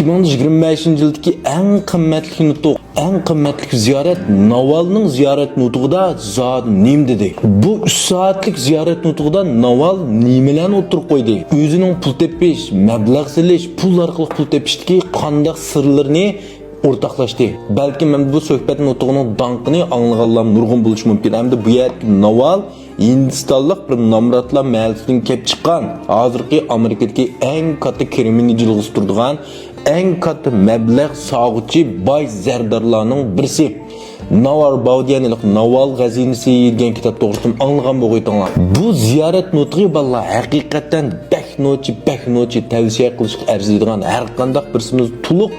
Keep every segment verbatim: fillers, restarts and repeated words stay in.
ئىككى مىڭ يىگىرمە بەشىنچى يىلدىكى ئەڭ قىممەتلىك نۇتۇق، ئەڭ قىممەتلىك زىيارەت، ناۋالنىڭ زىيارەت نۇتۇقىدا زادى نېمە دېدى؟ بۇ ئۈچ سائەتلىك زىيارەت نۇتۇقىدا ناۋال نېمىلەرنى ئوتتۇرىغا قويدى؟ ئۆزىنىڭ پۇل تېپىش، مەبلەغ سېلىش، پۇل ئارقىلىق پۇل تېپىشتىكى قانداق سىرلىرىنى ئورتاقلاشتى؟ بەلكىم ئەمدى بۇ سۆھبەت نۇتۇقىنىڭ داڭقىنى ئاڭلىغانلار نۇرغۇن بولۇشى مۇمكىن. ئەمدى بۇ يەردىكى ناۋال ھىندىستانلىق بىر نامراتلار مەھەللىسىدىن كېلىپ چىققان، ھازىرقى ئامېرىكىدىكى ئەڭ كاتتا كىرىمىنال جىلغىسى تۇرىدىغان، ئەڭ كاتتا مەبلەغ سالغۇچى باي زەردارلارنىڭ بىرسى. ناۋال باۋدىيەن، ناۋال خەزىنىسى دېگەن كىتاب توغرىسىدا ئاڭلىغان بولغىيتىڭلار. بۇ زىيارەت نۇتۇقى بالىلار ھەقىقەتەن بەك نوچى، بەك نوچى، تەۋسىيە قىلىشقا ئەرزىيدىغان، ھەر قانداق بىرسىمىز تولۇق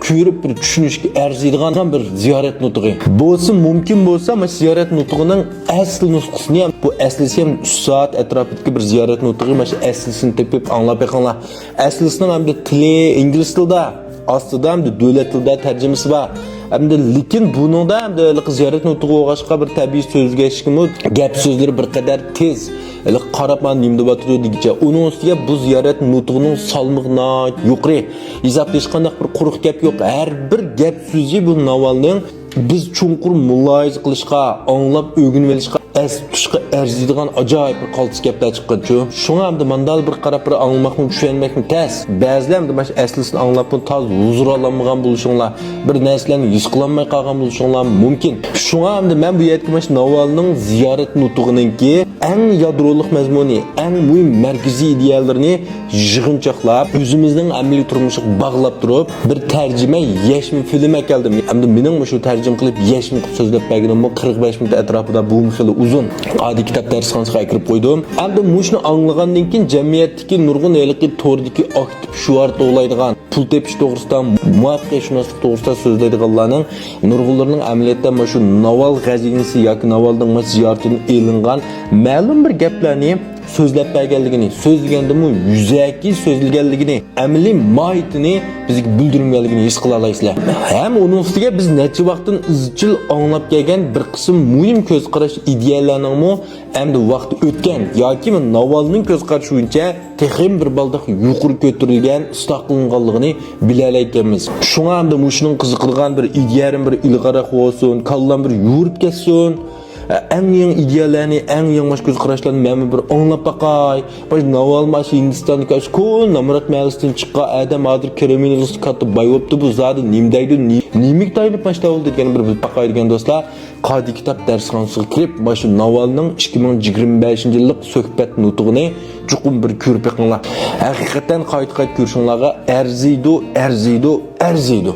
كۆرۈپ بىر چۈشىنىشكە ئەرزىيدىغان بىر زىيارەت نۇتۇقى. بولسا مۇمكىن بولسا، مانا شۇ زىيارەت نۇتۇقىنىڭ ئەسلى نۇسخىسىنى ھەم، بۇ ئەسلىسى ھەم ئۈچ سائەت ئەتراپىدىكى بىر زىيارەت نۇتۇقى، مانا شۇ ئەسلىسىنى تېپىپ ئاڭلاپ بېقىڭلار. ئەسلىسىنىڭ ئەمدى تىلى ئىنگلىز تىلىدا، ئاستىدا ئەمدى دۆلەت تىلىدا تەرجىمىسى بار. ئەمدى لېكىن بۇنىڭدا ئەمدى ھېلىقى زىيارەت نۇتۇقى بولغاچقا، بىر تەبىئىي سۆزلىگەچكىمۇ گەپ سۆزلىرى بىر قەدەر تېز. ھېلىقى قاراپ مانا نېمە دەۋاتىدۇ دېگۈچە. ئۇنىڭ ئۈستىگە بۇ زىيارەت نۇتۇقىنىڭ سالمىقى ناھايىتى يۇقىرى. ھېسابتا ھېچقانداق بىر قۇرۇق گەپ يوق. ھەر بىر گەپ سۆزى بۇ ناۋالنىڭ بىز چوڭقۇر مۇلاھىزە قىلىشقا، ئاڭلاپ ئۆگىنىۋېلىشقا، ئەستە تۇتۇشقا ئەرزىيدىغان ئاجايىپ بىر قالتىس گەپلەر چىققانچۇ. شۇڭا ئەمدى مانداق بىر قاراپ بىر ئاڭلىماقمۇ، چۈشەنمەكمۇ تەس. بەزىلەر ئەمدى مانا شۇ ئەسلىسىنى ئاڭلاپمۇ تازا ھۇزۇر ئالالمىغان بولۇشۇڭلار، بىر نەرسىلەرنى ھېس قىلالماي قالغان بولۇشۇڭلار مۇمكىن. شۇڭا ئەمدى مەن بۇ يەردىكى مانا شۇ ناۋالنىڭ زىيارەت نۇتۇقىنىڭكى ئەڭ يادرولۇق مەزمۇنى، ئەڭ مۇھىم مەركىزىي ئىدىيەلىرىنى يىغىنچاقلاپ، ئۆزىمىزنىڭ ئەمەلىي تۇرمۇشىغا باغلاپ تۇرۇپ، بىر تەرجىمە يەشمە فىلىم ئەكەلدىم. ئەمدى مېنىڭ مۇشۇ تەرجىمە قىلىپ يەشمە قىلىپ سۆزلەپ بەرگىنىممۇ قىرىق بەش مىنۇت ئەتراپىدا، بۇمۇ خېلى ئۇزۇن. ئاددىي كىتاب دەرسخانىسىغا ئەكىرىپ قويدۇم. ئەمدى مۇشۇنى ئاڭلىغاندىن كېيىن جەمئىيەتتىكى نۇرغۇن ھېلىقى توردىكى ئاكتىپ شوئار توۋلايدىغان، پۇل تېپىش توغرىسىدا، مۇۋەپپەقىيەتشۇناسلىق توغرىسىدا سۆزلەيدىغانلارنىڭ نۇرغۇنلىرىنىڭ ئەمەلىيەتتە مانا شۇ ناۋال خەزىنىسى ياكى ناۋالنىڭ مانا شۇ زىيارىتىدىن ئېلىنغان مەلۇم بىر گەپلەرنى سۆزلەپ بەرگەنلىكىنى، سۆزلىگەندىمۇ يۈزەكى سۆزلىگەنلىكىنى، ئەمەلىي ماھىيىتىنى بىزگە بىلدۈرمىگەنلىكىنى ھېس قىلالايسىلەر. ھەم ئۇنىڭ ئۈستىگە بىز نەچچە ۋاقىتتىن ئىزچىل ئاڭلاپ كەلگەن بىر قىسىم مۇھىم كۆز قاراش، ئىدىيەلەرنىڭمۇ ئەمدى ۋاقتى ئۆتكەن ياكى ناۋالنىڭ كۆز قارىشى بويىچە تېخىمۇ بىر بالداق يۇقىرى كۆتۈرۈلگەن، ئىسلاھ قىلىنغانلىقىنى بىلەلەيكەنمىز. شۇڭا ئەمدى مۇشۇنىڭ قىزىقىدىغان بىر ئىدىيەم بىر ئىلغاراق بولسۇن، كاللام بىر يورۇپ كەتسۇن. ئەڭ يېڭى ئىدىيەلەرنى، ئەڭ يېڭى مانا شۇ كۆز قاراشلارنى مەنمۇ بىر ئاڭلاپ باقاي. مانا شۇ ناۋال، مانا شۇ ھىندىستاندىكى ئاشۇ كونا نامرات مەھەللىسىدىن چىققان ئادەم ھازىر كىرىمىنال جىلغىسىدا كاتتا باي بوپتۇ. بۇ زادى نېمە دەيدۇ، نېمىگە تايىنىپ مانا شۇنداق بولدى دېگەننى بىر بىلىپ باقاي دېگەن دوستلار. قادىي كىتاب دەرسخانىسىغا كىرىپ، مانا شۇ ناۋالنىڭ ئىككى مىڭ يىگىرمە بەشىنچى يىللىق سۆھبەت نۇتۇقىنى چوقۇم بىر كۆرۈپ بېقىڭلار. ھەقىقەتەن قايتا-قايتا كۆرۈشۈڭلارغا ئەرزىيدۇ، ئەرزىيدۇ، ئەرزىيدۇ.